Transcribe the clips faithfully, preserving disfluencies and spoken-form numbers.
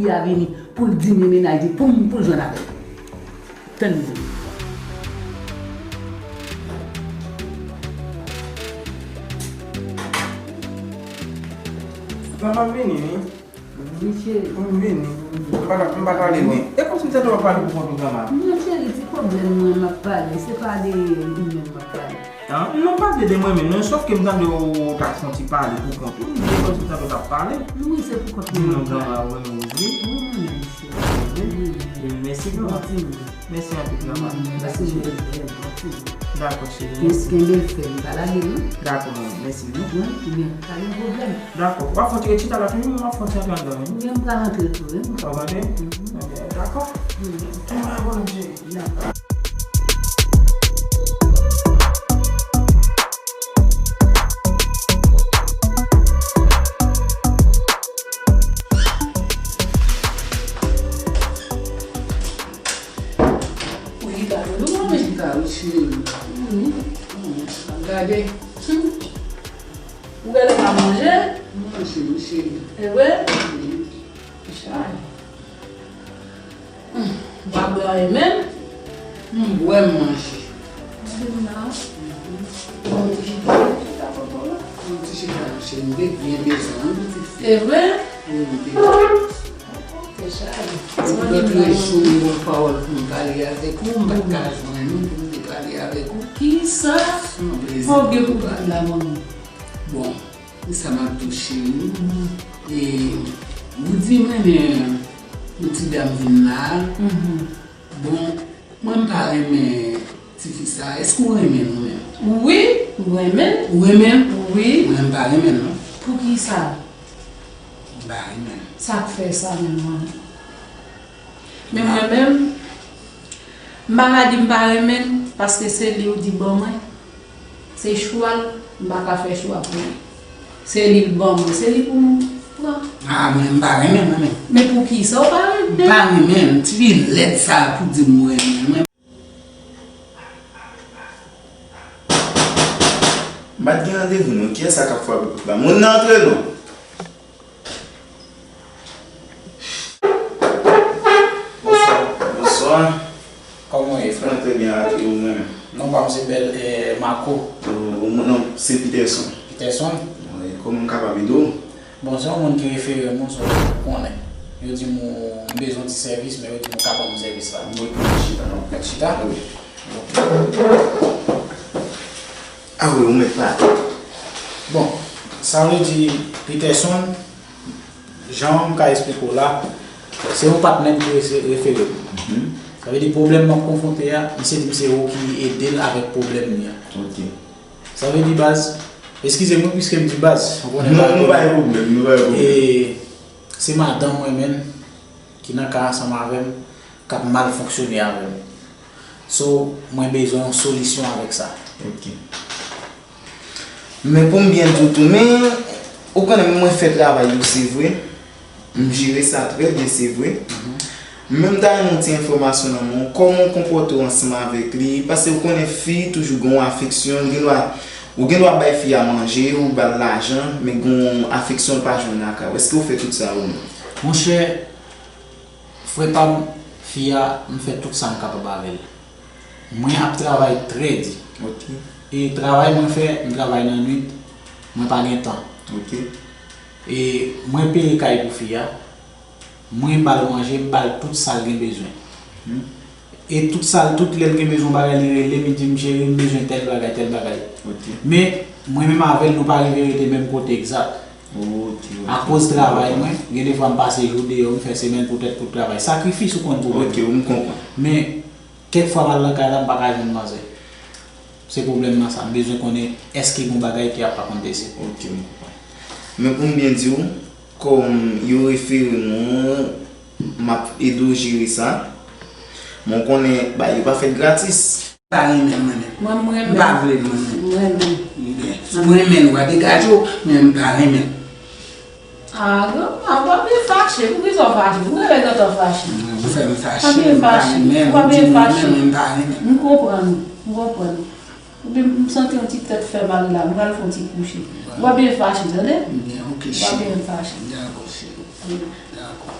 Li a vini pou l di m li mennaj li pou m, pou l jwenn avè l. Tann li. Granma vini, wi. Wi, cheri. M vini. M pa, m pa pale lwen. E kòmsi m tande w ap pale pou kont ou, granma. Non, cheri, ti pwoblèm mwen m ap pale. Se pa de ou menm m ap pale. An, non, pa vle de mwen menm, non, sòf ke m tande w t ap fè yon ti pale pou kont ou. M di kòmsi m tande w t ap pale. Wi, se pou kont mwen. Non, granma, ou renmen Roseline? Wi, mwen renmen Roseline. Wi. Wi, mèsi, granma. Mèsi anpil, granma. Mèsi, cheri. Dakò, cheri, mèsi. Kenbe l fèm, pa lage l, non. Dakò, manmi, mèsi, wi. Wi, pa gen pwoblèm. Dakò, w ap fè yon ti chita la, tou, w ap fè yon ti antre anndan, wi. Wi, m pral antre tou, wi. Ou pral antre? Dakò. Wi. Tout moun bon, cheri. Wi, gade, nou manje ka, wi, cheri. Wi. Gade. Hmm. Ou gade pa manje? Manje, wi, cheri. E vre? Wi. Chay. Hmm, m pa bwè anyen menm. M bwè, m manje. Vin la. Yon ti chita, chita kote w la. Yon ti chita, cheri, m te byen bezwen, wi, pitit fi. E vre? Wi, m te. Se chay. Lòt jou, m gen yon pawòl pou m pale avèk ou, m pa t ka jwenn ou pou m te pale avèk ou. Kisa? Se yon plezi. Fò gen pou pale la, manmi. Bon. Sa m ap di w, cheri. E, Woody renmen yon ti dam vin la. Bon, mwen m pa renmen tifi sa. Èske w renmen l ou menm? Wi, m renmen l. Ou renmen l? Wi. Mwen m pa renmen l non. Poukisa? M pa renmen l. Sa k fè sa menm, manmi? Men mwen menm, m pa ka di m pa renmen l, paske se li ou di ban mwen. Se chwa l, m pa ka fè chwa pou li. Se li l ban mwen, se li pou m pran. A, mwen, m pa renmen l, mwen menm. Men poukisa w pa renmen l? M pa renmen l, ti fi lèd sa a pou di m ou renmen l, mwen. M pa t gen randevou non, kiyès sa k ap frape pòt la? Moun nan antre non. Bonswa. Bonswa. Kòman w ye, frè? Mwen trè byen, e ou menm? Non pa m se Bèl, eh, Marco. O, o, non, se Peterson. Peterson? Wi, kòman m kapab ede w? Bon, se yon moun ki refere m, ou konnen. Yo di m ou bezwen ti sèvis, men yo di m ou ka ban m sèvis la. Mwen pou chita non. Chita? Wi. A wi, ou mèt pale. Bon, sa vle di Peterson, jan m ka esplike w la, se yon patnè m ki rese-, refere m. Sa vle di pwoblèm m ap konfwonte a, misye di m se ou ki ede l avèk pwoblèm li a. Ok. Sa vle di baz, eskize m wi, piske m di baz, ou konnen. Non, nou pa gen pwoblèm, nou pa gen pwoblèm. E se madanm mwen menm ki nan ka ansanm avè m, k ap mal fonksyone avè m. So, mwen bezwen yon solisyon avèk sa. Ok. Men pou m byen di w tou, men ou konnen mwen fè travay yo, se vre. M jere sa trè byen, se vre. Men m ta renmen yon ti enfòmasyon nan men w, kòman w konpòte w ansanm avèk li, paske ou konnen fi toujou gen yon afeksyon, ou gen dwa, ou gen dwa bay fi a manje, ou ba l lajan, men gen yon afeksyon l pa jwenn lakay ou. Èske w fè tout sa ou menm? Monchè, Frè pa m, fi a, m fè tout sa m kapab avè l. Mwen ap travay trè di. Ok. E travay mwen fè, m travay nan nwit, mwen pa gen tan. Ok. E mwen peye kay pou fi a, mwen ba l manje, m ba l tout sa l gen bezwen. Hmm. E tout sa l, tout lè l gen bezwen bagay, li rele m, li di m, "Cheri, m bezwen tèl bagay, tèl bagay." Ok. Men, mwen menm avè l, nou pa rive rete menm kote egzat. Ok, ok. Akoz travay mwen, gen de fwa m pase jou deyò, m fè semèn poutèt pou travay. Sakrifis ou konn pou mwen. Ok, m konprann. Men, kèk fwa m al nan kay la, m pa ka jwenn manzè. Se pwoblèm nan sa. M bezwen konnen èske gen yon bagay ke ap akonte se. Ok, m konprann. Men pou m byen di w, kòm yo refere nou, m ap ede w jere sa. Men w konnen, bagay yo pa fèt gratis. Pa renmen l, mwen menm. Mwen, m renmen. M pa vle l, mwen menm. M renmen. Si w renmen l, w a degaje w, men m pa renmen l. A, granma, pa byen fache. Poukisa w fache? Poukisa w fache? Mwen, ou fè m fache, m pa renmen l, ou di m renmen, mwen m pa renmen l. M konprann ou, m konprann ou. Oubyen m santi yon ti tèt fè mal la, m pral fè yon ti kouche. Ou pa byen fache, tande? Byen, ok, cheri. Ou pa byen fache. Dakò, cheri. Dakò.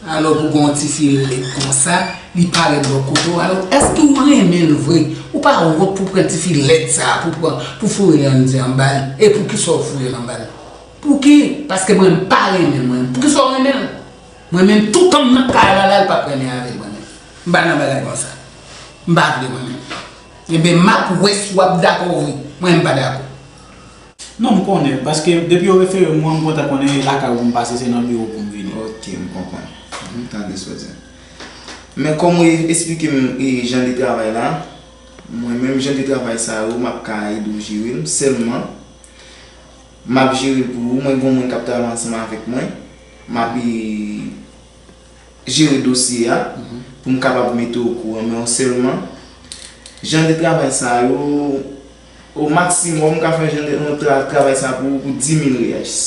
Alò pou gen yon tifi lèd konsa, li parèt bò kote w. Alò, èske w renmen l vre? Ou pa wont pou pran tifi lèd sa a, pou pran, pou foure l anndan anba l? E poukisa w foure l anba l? Pouki? Paske mwen m pa renmen l, mwen. Poukisa w renmen l? Mwen menm, toutan m nan kay la, la, l p ap renmen avè l, mwen menm. M pa nan bagay konsa. M pa vle, mwen menm. Enben, m ap wè si w ap dakò vre. Mwen, m pa dakò. Non, m konnen, paske depi yo refere m, mwen, m kontan konnen e lakay ou pou m pase, se nan biwo pou m vini. Ok, m konprann. M tande sa w di. Men kòm ou esplike m e jan de travay la, mwen menm, jan de travay sa yo, m ap ka ede w jere l. Sèlman, m ap jere l pou ou. Mwen, gen yon moun k ap travay ansanm avèk mwen. M ap, e, jere dosye a pou m kapab mete w okouran. Men sèlman, jan de travay sa yo, o maksimòm, m ka fè jan de, yon tra-, travay sa pou, pou di mil reyas.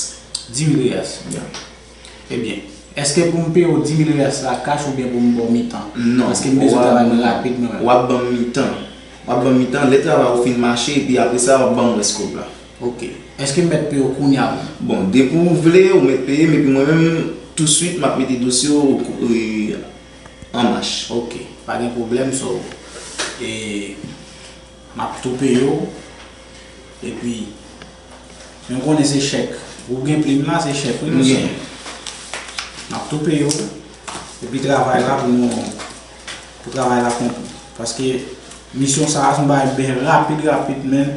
Di mil reyas? Ya. Ebyen, èske pou m peye w di mil reyas la kach oubyen pou m ba w mitan? Non. Paske m bezwen travay mwen rapid, mwen menm. W ap ban m mitan. W ap ban m mitan. Lè travay ou fin mache, epi apre sa, w ap ban m rès kòb la. Ok. Èske m mèt peye w kounye a menm? Bon, depi w vle, ou mèt peye m, epi mwen menm, touswit, m ap mete dosye w, e, an mach. Ok, pa gen pwoblèm, so, e, m ap tou peye w, epi, men w konnen se chèk. Ou gen plim la, se chèk, wi, mesye. M ap tou peye w, epi travay la pou nou, pou travay la konpli. Paske misyon sa a se yon bagay byen rapid, rapid, men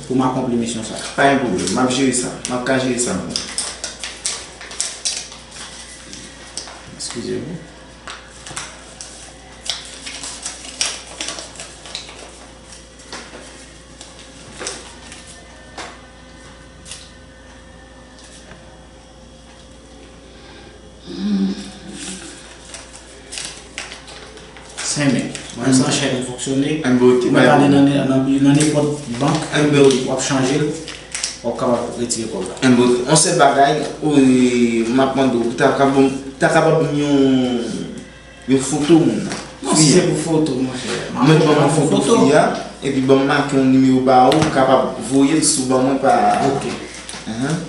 pou m akonpli misyon sa a. Pa gen pwoblèm, m ap jere sa. M ap ka jere sa pou ou. Eskize mwen. Senk mil. Mwen, san chèk m fonksyone. Mwen pale nan, nan, nan nenpòt bank, w ap chanje l, w ap kapab retire kòb la. Yon sèl bagay, ou, m ap mande w, ou ta kapab, ta kapab yon yon foto moun nan. Non, si se pou foto, monchè, m ap ban mwen foto fi a, epi ban m make yon nimewo ba ou, ou kapab voye l sou ban mwen pa. Ok. Enhen.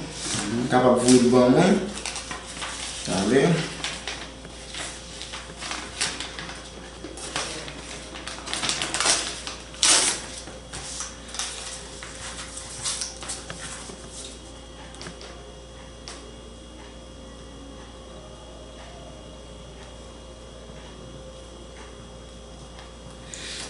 Ou kapab voye l ban mwen. Talè.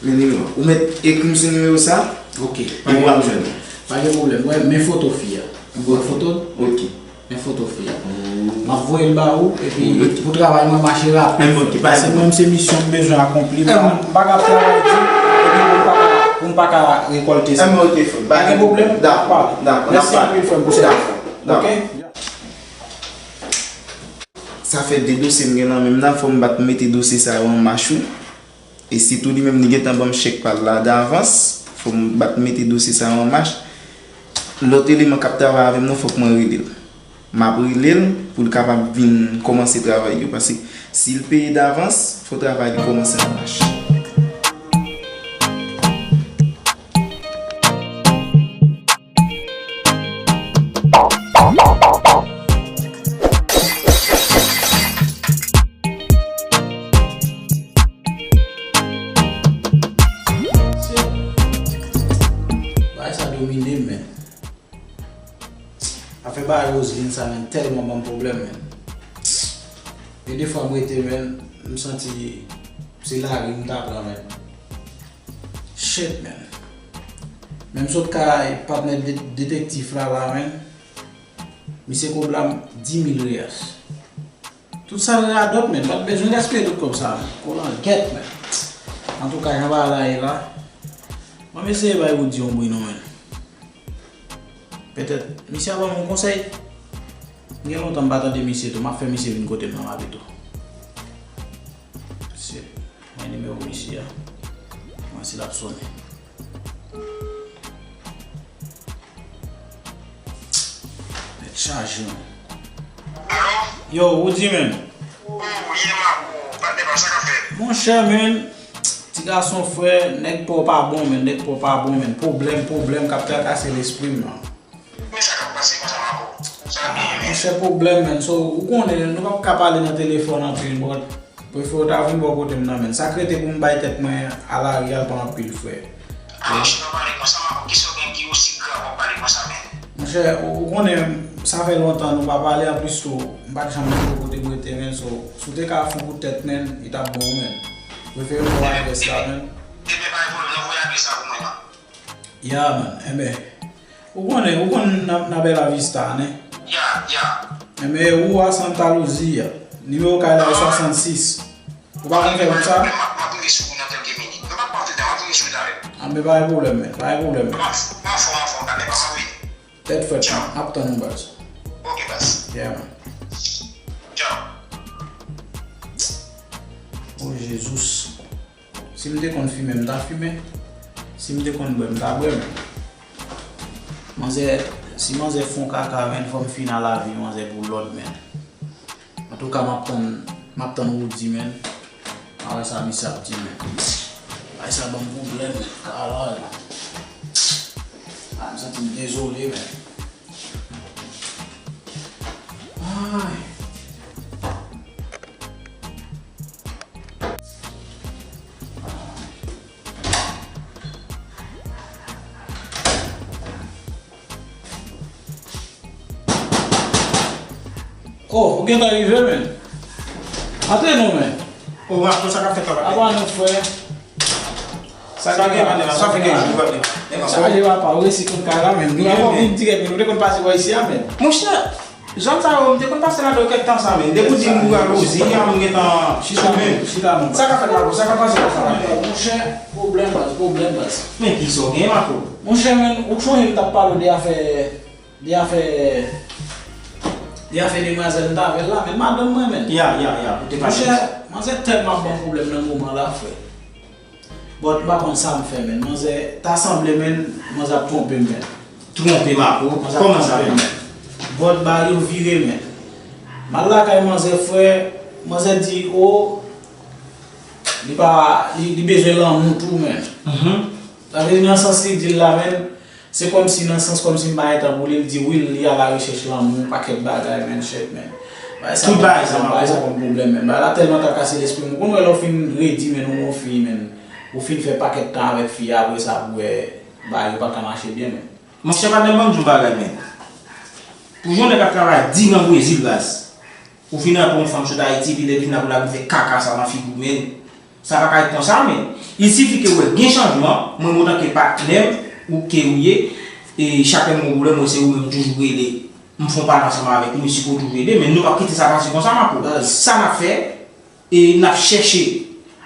Men nimewo. Ou mèt ekri m sou nimewo sa? Ok. Epi w ap jwenn mwen. Pa gen pwoblèm. Mwen, men foto fi a. Ou wè foto l? Ok. Men foto fi a. M ap voye l ba ou, epi pou travay mwen mache rapid. Ok, pa gen pwoblèm. Paske mwen, se misyon m bezwen akonpli. M pa, m pa ka travay di, epi pou m pa ka, pou m pa ka rekòlte sa. Ok, frè m. Pa gen pwoblèm. Dakò, dakò. Mèsi anpil, frè m, pou sa. Dakò. Ok? Sa fè de dosye m gen nan men m nan, fò m bat mete dosye sa yo an mach wi. E sitou li menm li gentan ban m chèk pa l la davans, fò m bat mete dosye sa yo an mach. Lòt eleman k ap travay avè m nan, fòk mwen rele l. M ap rele l pou l kapab vin kòmanse travay yo, paske si l peye davans, fò travay li kòmanse an mach. Bagay sa domine m, men. Afè bagay Roseline sa, men, tèlman ban m pwoblèm, men. Gen de fwa m rete, men, m santi se lari m ta pran, men. Shit, man. Men m sot kay patnè de-, detektif la, la, man. Misye kòb la m di mil reyas. Tout sa l radòt, man. Pa t bezwen gaspiye tout kòb sa, man. Kolangèt, man. Antouka, jan bagay la ye la, ban m eseye bay Woody yon bri non, man. Petèt, misye ap ban m yon konsèy. Gen lontan m pa tande misye tou. M ap fè misye vin kote m nan, m ap tou. Shit. Mwen nimewo misye a. Mwen si l ap sonnen. Nèt chaje, man. Alo? Yo, Woody, man. Oh, yeah, Marco. Patnè pa, sa k ap fèt? Monchè, man. Ti gason, frè, nèg pa w pa bon, man. Nèg pa w pa bon, man. Pwoblèm, pwoblèm k ap trakase lespri m, man. Men sa k ap pase konsa, Marco? Sa Monchè, pwoblèm, menn. So, ou konnen, nou p ap ka pale nan telefòn anpil, but prefere w ta vin bò kote m nan, menn. Sa k rete pou m bay tèt mwen a lari a pa anpil, frè. Ah, monchè, pa pale konsa, man. Kisa w gen ki osi grav w ap pale konsa, menn? Monchè, ou, ou konnen, sa fè lontan nou pa pale, anplis tou, m pa t janm vin bò kote m rete, menn. So, si w te ka fè yon kout tèt, menn, li t ap bon, menn. Prefere m ba w adrès la, menn. Ebyen, pa gen pwoblèm, non, voye adrès la pou mwen, man. Ya, man. Enben, ou konnen, ou konn nan, nan Bella Vista, nen? Ya, ya. Enben, ou a Santa Luzia. Nimewo kay la e swasannsis. Ou pa konn fè wout sa? M ap, m ap rive sou ou nan kèlke minit. M ap pa antre tan, m ap rive sou ou talè. Enben, pa gen pwoblèm, men. Pa gen pwoblèm, men. M anfòm, m anfòm, talè, m ap vini. Tèt frèt, man. M ap tann ou, baz. Ok, baz. Yeah, man. Tchaw. Oh, Jezous. Si m te konn fimen, m ta fimen. Si m te konn bwè, m ta bwè, men. Manzè, si manzè fè yon kaka, menn, fò m fin a lavi manzè pou lòd, menn. Antouka, m ap tann, m ap tann Roody, menn. M a wè sa misye ap di, menn. Bagay sa ban m pwoblèm, menn. Kalòl. Ah, m santi m dezole, menn. Ay. Oh, ou gentan rive, menn. Antre non, menn. Oh, Marco, sa k ap fèt la, patnè? Apa nou, frè? Sa k ap fèt la, sa fè kèk jou, patnè. Sa k ap fèt, papa, ou resi konn kay la, menn. Nou pa vin dirèk, menn. Ou te konn pase bò isi a, menn. Monchè, zòn sa yo, m te konn pase ladan yo kèk tan sa, menn. Depi w di m pou al Rosie, m gentan chita, menn. Chita, menn. Sa k ap fèt, Marco? Sa k ap pase konsa, patnè? Monchè, pwoblèm baz, pwoblèm baz. Men kisa w gen, Marco? Monchè, menn, ou sonje m t ap pale w de afè De afè, de afè demwazèl m t avè l la, menn, madanm mwen, menn. Ya, ya, ya, ou te pale de sa. Monchè, manzè tèlman ap ban m pwoblèm nan moman la, frè. But m pa konn sa m fè, menn. Manzè, ta sanble, menn, manzè ap twonpe m, menn. Twonpe Marco? Kòman sa, menn? But bagay yo vire, menn. M al lakay manzè, frè, manzè di, o, li pa, li, li bezwen lanmou tou, menn. Mhm. Sa vle di, nan sans li di l la, menn, se kòmsi, nan sans kòmsi m pa gen tan pou li, li di wi, li a la rechèch lanmou, pakèt bagay, menn, shit, menn. Tout bagay sa, bagay sa ban m pwoblèm, menn. Bagay la tèlman trakase lespri m. Ou konn wè lè w fin redi, menn, ou gon fi, menn. Ou fin fè pakèt tan avèk fi a, apre sa, pou wè bagay yo pa ka mache byen, menn. Monchè, patnè, ban m di w bagay, menn. Pou yon nèg ap travay di nan Brezil, baz. Ou vin rantre yon fanm sot Ayiti, epi lè l vin la pou l al vin fè kaka sa nan figi w, menn. Sa pa ka ret konsa, menn. Il sifi ke w wè gen chanjman, mwen menm otanke patnè m, ou ke ou ye, e chak lè m gen yon pwoblèm, mwen se ou menm m toujou rele. M fè yon pale ansanm avèk ou, m sipoze toujou ede, men nou p ap kite sa pase konsa, Marco. Baz. Sa n ap fè, e n ap chèche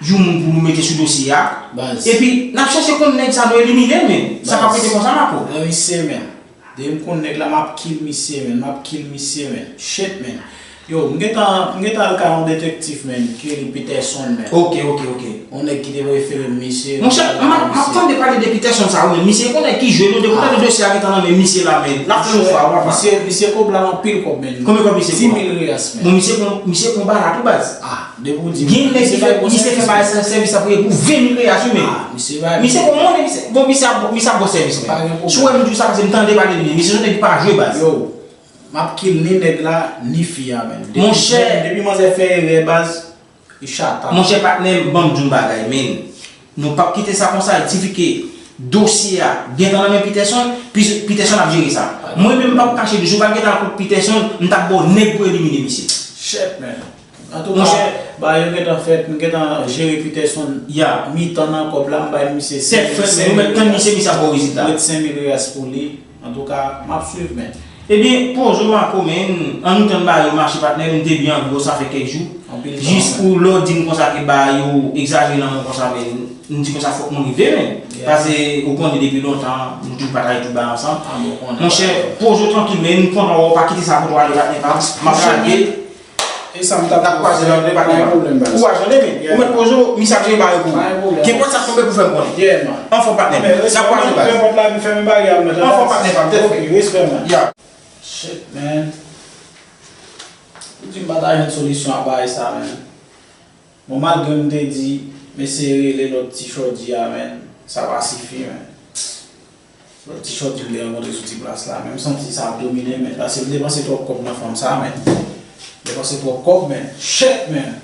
yon moun pou nou mete sou dosye a. Baz. Epi, n ap chèche konn nèg sa nou elimine l, menn. Sa p ap rete konsa, Marco. Nan misye, menn. Depi m konn nèg la, m ap kill misye, menn. M ap kill misye, menn. Shit, menn. Yo, m gentan, m gentan al kay yon detèktif, menn, ki rele Peterson, menn. Ok, ok, ok. Yon nèg ki te refere m misye. Monchè, m ap, m ap tande pale de Peterson sa yo, menn. Misye, yon nèg ki jwe, nou, depi w tande dosye a gentan nan men misye la, menn. L ap fè yon fwa, w ap. Misye, misye kobla anpil kòb, menn. Konbyen kòb misye pran? Dis mil reyas, menn. Bon, misye pran, misye pran bala tou, baz. Ah, depi w di. Gen nèg ki fè, misye fè bay sa, sèvis ap pou ven mil reyas, wi, menn. Ah, misye bay. Misye pran monnen, misye, bon, misye ap, misye ap bon sèvis, menn. Pa gen pwoblèm. Si w wè m di w sa, paske m tande pale de li. Misye se yon nèg ki pa jwe, baz. Yo, m ap kill ni nèg la, ni fi a, menn. Monchè. Depi manzè fè erè, baz, li chata. Monchè, patnè m, ban m di w yon bagay, menn. Nou p ap kite sa konsa, il sifi ke dosye a gentan nan men Peterson, Peterson ap jere sa. Mwen menm, m p ap kache di w, si w pa t gentan al kot Peterson, m t ap ba w nèg pou elimine misye. Shit, menn. Antouka, bagay yo gentan fèt, m gentan jere Peterson. Ya. Mitan nan kòb la, m bay misye senk mil. Tèt frèt, menn, ou mèt tann misye, misye ap ba w rezilta. Mèt senk mil reyas pou li. Antouka, m ap swiv, menn. Ebyen, poze w Marco, menn, ann nou tann bagay yo mache, patnè, m te byen anvi w, sa fè kèk jou. Anpil tan, jis pou lè w di m konsa ke bagay yo egzajere nan men w konsa, menn, m di konsa fòk nou rive, menn. Yeah. Paske ou konnen depi lontan, nou toujou pataje tout bagay ansanm. Ah, bon, konnen. Monchè, poze w trankil, menn, m kontan wè w, pa kite sa pou twò ale, patnè pa m. M ap lage. E sa m t ap kwaze lòt lè, patnè. Pa gen pwoblèm, baz. Kouraj, tande, men. Yeah. Ou mèt poze w, misye ap jere bagay pou ou. Pa gen pwoblèm. Kenpòt sa k tonbe pou fè m konnen. Yeah, man. Anfòm, patnè. N ap kwaze, baz. Fèmen pòt la, epi fèmen bagay a, m mèt. Anfòm, patnè, pa m te fè. Ok, respè, man. Yeah. Shit, man. Ou di m pa ta jwenn solisyon a bagay sa, man. Bon, malgre m te di, m eseye rele lòt ti chòdi a, man, sa pa sifi, man. Ti shorty m te rankontre sou ti plas la, men m santi sa ap domine, men, paske m depanse twòp kòb nan fanm sa, men. M depanse twòp kòb, men. Shit, men.